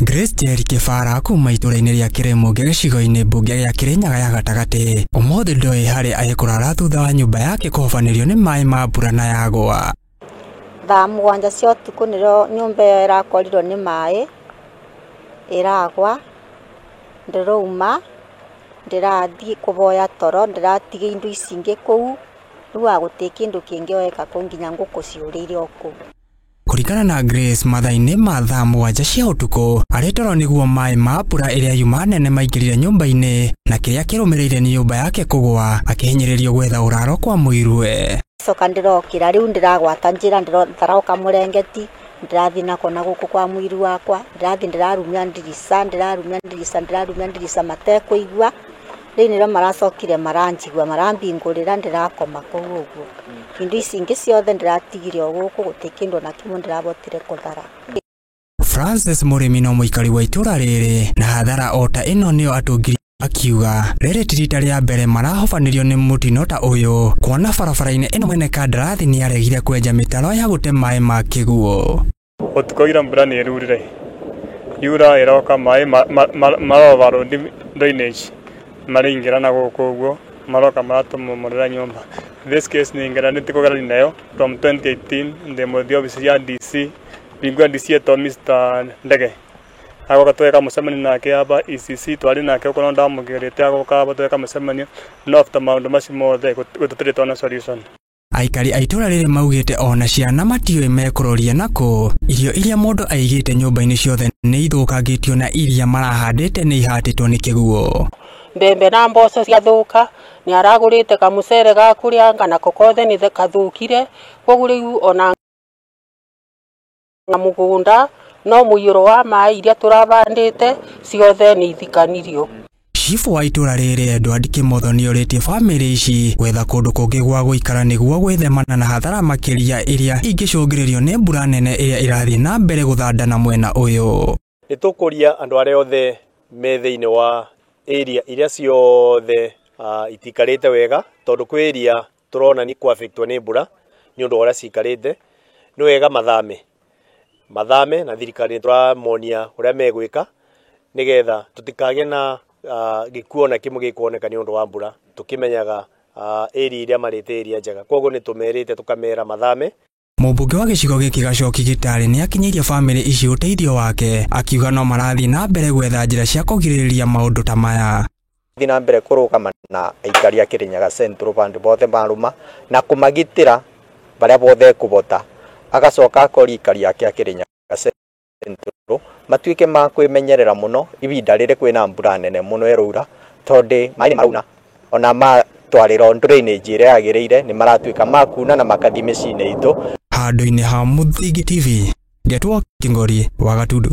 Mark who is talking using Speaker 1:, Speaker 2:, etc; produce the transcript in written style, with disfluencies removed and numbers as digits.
Speaker 1: Grace Njeri Kĩbara kuma itũũra-inĩ rĩa Kĩrĩmũngĩ gĩcigo-inĩ mbunge gĩa Kĩrĩnyaga ya gatagatĩ ũmũthĩ ndoĩ harĩa ekũrara thutha wa nyũmba yake kũhobanĩrio nĩ maĩ ma mbura na yagwa.
Speaker 2: Thaa 7 cia ũtukũ nĩrĩo nyũmba ĩyo ĩrakorirwo nĩ maĩ ĩragwa, ndĩrauma ndĩrathiĩ kũboya toro, ndĩratiga indo ici ingĩ kũu, rĩu gũtirĩ kĩndũ kĩngĩoeka kũu nginya ngũkũ ciũrĩire o kũu.
Speaker 1: Kũringana na Grace, mathaa-inĩ ma thaa 7 cia ũtukũ arĩ toro nĩguo maĩ ma mbura ĩrĩa yuma nene maingĩrire nyũmba-inĩ, na kĩrĩa kĩrũmĩrĩire nĩ nyũmba yake kũgwa, akĩhinyĩrĩrio gwetha ũraro kwa mũirue.
Speaker 2: Coka ndĩrokĩra rĩu ndĩragwata njĩra, ndĩroka mũrengeti, ndĩrathiĩ nako na gũkũ kwa mũiru wakwa, ndĩrathiĩ ndĩrarumia ndirica, ndĩrarumia ndirica, ndĩrarumia ndirica matekũigua. Rĩu nĩrĩo maracokire maranjigua, marambingũrĩra, ndĩrakoma kũu ũguo. Indo ici ingĩ ciothe ndĩratigire o gũkũ, gũtirĩ kĩndũ ona kĩmwe ndĩrabotire kũthara.
Speaker 1: Francis Mũrĩmi no mũikari wa itũũra rĩrĩ na hathara o ta ĩno nĩyo atũngiri, akiuga rĩrĩ ti rita rĩa mbere marahobanĩrio nĩ mũtino ta ũyũ, kuona barabara-inĩ ĩno mwene kandarathi nĩaregire kwenja mĩtaro ya gũte maĩ ma kĩguũ.
Speaker 3: Ũtukũ ira mbura nĩ ĩrurire, yura ĩroka maĩ ma overload drainage maraingĩra na gũkũ ũguo maroka maratũmomorera nyũmba. This case nĩ ngeranĩtie kũgerania nayo from 2018 ndĩ mũthii obici ya DC, bingwa DC etwo Mr Ndege, agoka tweka mũcemanio nake aba ECC, twarĩ nake okorwo ndamũgĩrĩte agoka aba tweka mũcemanio, no after maũndũ macio mothe gũtũtirĩ twona solution.
Speaker 1: Aikari a itũũra rĩrĩ maugĩte ona ciana matiũĩ mekũroria nakũ, irio iria mũndũ aigĩte nyũmba-inĩ ciothe nĩ ithũkangĩtio na iria marahandĩte nĩ ihatĩtwo nĩ kĩguũ.
Speaker 4: Mbembe na mboco ciathũka, nĩ aragũrĩte kamũcere ga kũrĩa nako kothe nĩ kathũkire, koguo rĩu ona mũgũnda no mũiyũro wa maĩ iria tũrabandĩte ciothe nĩ ithikanirio.
Speaker 1: Cibũ wa itũũra rĩrĩ Edward Kĩmotho nĩorĩtie bamĩrĩ ici gwetha kũndũ kũngĩ gwa gũikara nĩguo gwĩthemana na hathara makĩria ĩrĩa ingĩcũngĩrĩrio nĩ mbura nene ĩrĩa ĩrathiĩ na mbere gũthandana mwena ũyũ.
Speaker 5: Nĩ tũkũria andũ arĩa othe me thĩinĩ wa area iria ciothe itikarĩte wega, tondũ kwĩ area tũrona nĩ kũ-affectwo nĩ mbura nĩ ũndũ wa ũrĩa cikarĩte, nĩ wega mathame mathame, na thirikari nĩ tũramonia ũrĩa megwĩka nĩgetha tũtikagĩe na gĩkuũ ona kĩmwe gĩkuoneka nĩ ũndũ wa mbura, tũkĩmenyaga area iria marĩte area njega, koguo nĩ tũmerĩte tũkamera mathame.
Speaker 1: Mũmbunge wa gĩcigo gĩkĩ Gacoki Gĩtarĩ nĩakinyĩirie bamĩrĩ ici ũteithio wake, akiuga no marathiĩ na mbere gwetha njĩra cia kũgirĩrĩria maũndũ ta maya.
Speaker 6: Thiĩ na mbere kũrũgama na aikari a Kĩrĩnyaga Central vandũ bothe marũma na kũmagitĩra barĩa bothe ekũbota, agacoka akoria aikari ake a Kĩrĩnyaga Central matuĩke ma kwĩmenyerera mũno ibinda rĩrĩ kwĩna mbura nene mũno ĩraura, tondũ maĩ nĩ marauna ona matwarĩrwo drainage ĩrĩa yagĩrĩire nĩ maratuĩka ma kuna na makathiĩ mĩciĩ-inĩ itũ.
Speaker 1: Handũ-inĩ ha Mũthingi TV, Ngetwo Kĩngori wa Gatundu.